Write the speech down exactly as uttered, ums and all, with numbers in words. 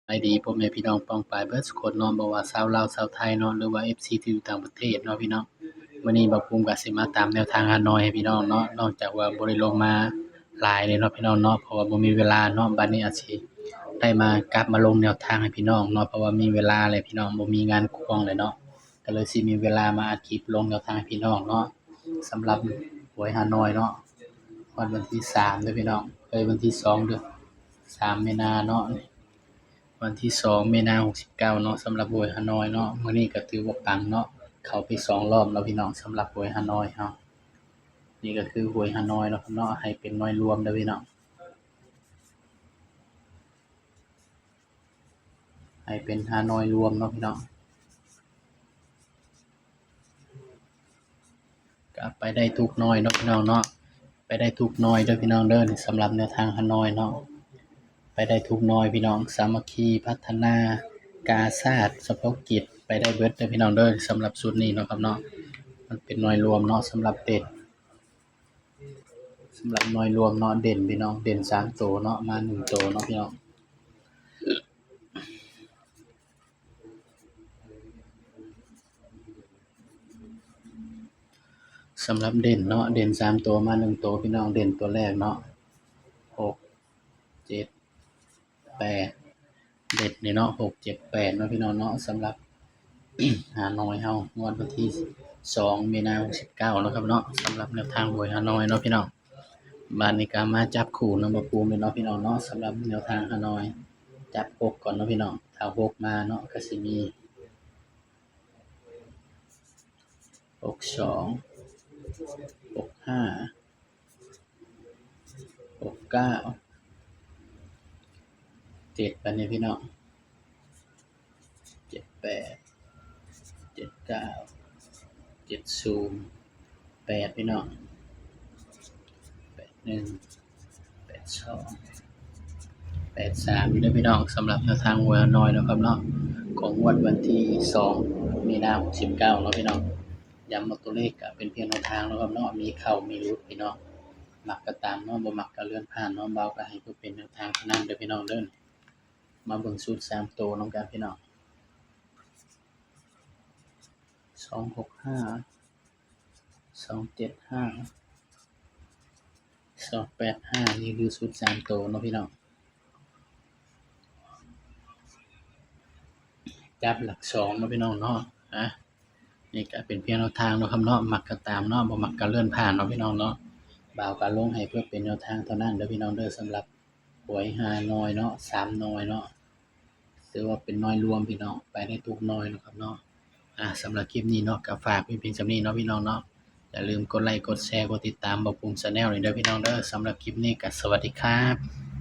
บายดีพ่อแม่พี่น้องป้องปายเบิดสุคนเนาะ บ่ว่าชาวลาวชาวไทยเนาะ หรือว่าเอฟซีที่อยู่ต่างประเทศเนาะพี่น้อง มื้อนี้บ่าวภูมิก็สิมาตามแนวทางฮานอยให้พี่น้องเนาะ นอกจากว่าบ่ได้ลงมาหลายเลยเนาะพี่น้องเนาะ เพราะว่าบ่มีเวลาเนาะ บัดนี้อาจสิได้มากลับมาลงแนวทางให้พี่น้องเนาะ เพราะว่ามีเวลาเลยพี่น้อง บ่มีงานควงเลยเนาะ ก็เลยสิมีเวลามาอัดคลิปลงแนวทางให้พี่น้องเนาะ สำหรับหวยฮานอยเนาะ งวดวันที่สามเด้อพี่น้อง เอ้ย วันที่สองเด้อ สามมีนาเนาะ วันที่สองมีนาหกสิบเก้าเนาะ สำหรับหวยฮานอยเนาะ มื้อนี้ก็ถือว่าปังเนาะ เข้าไปสองรอบแล้วพี่น้อง สำหรับหวยฮานอยเฮา นี่ก็คือหวยฮานอยเนาะครับเนาะ ให้เป็นหน่วยรวมเด้อพี่น้อง ให้เป็นฮานอยรวมเนาะพี่น้อง ก็ไปได้ทุกหน่วยเนาะพี่น้องเนาะ ไปได้ทุกหน่วยเด้อพี่น้องเด้อ สำหรับแนวทางฮานอยเนาะ ไปได้ทุกหน่วยพี่น้อง สามัคคี พัฒนา กาชาด เฉพาะกิจ ไปได้เบิดเด้อพี่น้องเด้อ สำหรับชุดนี้เนาะครับเนาะ มันเป็นหน่วยรวมเนาะ สำหรับเด่น สำหรับหน่วยรวมเนาะ เด่นพี่น้อง เด่นสามตัวเนาะ มาหนึ่งตัวเนาะพี่น้อง สำหรับเด่นเนาะ เด่นสามตัวมาหนึ่งตัวพี่น้อง เด่นตัวแรกเนาะ หกเจ็ดแปด เด่นนี่เนาะ หกเจ็ดแปดเนาะพี่น้องเนาะ สำหรับ ฮานอยเฮา งวดวันที่สองมีนาหกสิบเก้าเนาะครับเนาะ สำหรับแนวทางหวยฮานอยเนาะพี่น้อง บัดนี้ก็มาจับคู่นำบ่าวภูมิเนาะพี่น้องเนาะ สำหรับแนวทางฮานอย จับหกก่อนเนาะพี่น้อง ถ้าหกมาเนาะ ก็สิมี หกสอง หกห้า หกเก้า เจ็ด บัดนี้พี่น้อง เจ็ดแปด เจ็ดเก้า เจ็ดศูนย์ แปด พี่น้อง แปดหนึ่ง แปดสอง แปดสาม อยู่เด้อพี่น้อง สำหรับแนวทางหวยฮานอยเนาะครับเนาะ ของงวดวันที่สองมีนาหกสิบเก้าเนาะพี่น้อง ย้ำว่าตัวเลขก็เป็นเพียงแนวทางเนาะครับเนาะ มีเข้ามีหลุดพี่น้อง มักก็ตามเนาะ บ่มักก็เลื่อนผ่านเนาะ บ่าวก็ให้เพื่อเป็นแนวทางเท่านั้นเด้อพี่น้องเด้อ มาเบิ่งชุดสามตัวนำกันพี่น้อง สองหกห้า สองเจ็ดห้า สองแปดห้า นี่คือชุดสามตัวเนาะพี่น้อง จับหลักสองเนาะพี่น้องเนาะ อ่ะ นี่ก็เป็นเพียงแนวทางเนาะครับเนาะ มักก็ตามเนาะ บ่มักก็เลื่อนผ่านเนาะพี่น้องเนาะ บ่าวก็ลงให้เพื่อเป็นแนวทางเท่านั้นเด้อพี่น้องเด้อ สำหรับหวยฮานอยเนาะ สามหน่วยเนาะ ถือว่าเป็นหน่วยรวมพี่น้อง ไปได้ทุกหน่วยเนาะครับเนาะ อ่ะ สำหรับคลิปนี้เนาะ ก็ฝากไว้เพียงส่ำนี้เนาะพี่น้องเนาะ อย่าลืมกดไลค์ กดแชร์ กดติดตามบ่าวภูมิ Channel นี่เด้อพี่น้องเด้อ สำหรับคลิปนี้ก็สวัสดีครับ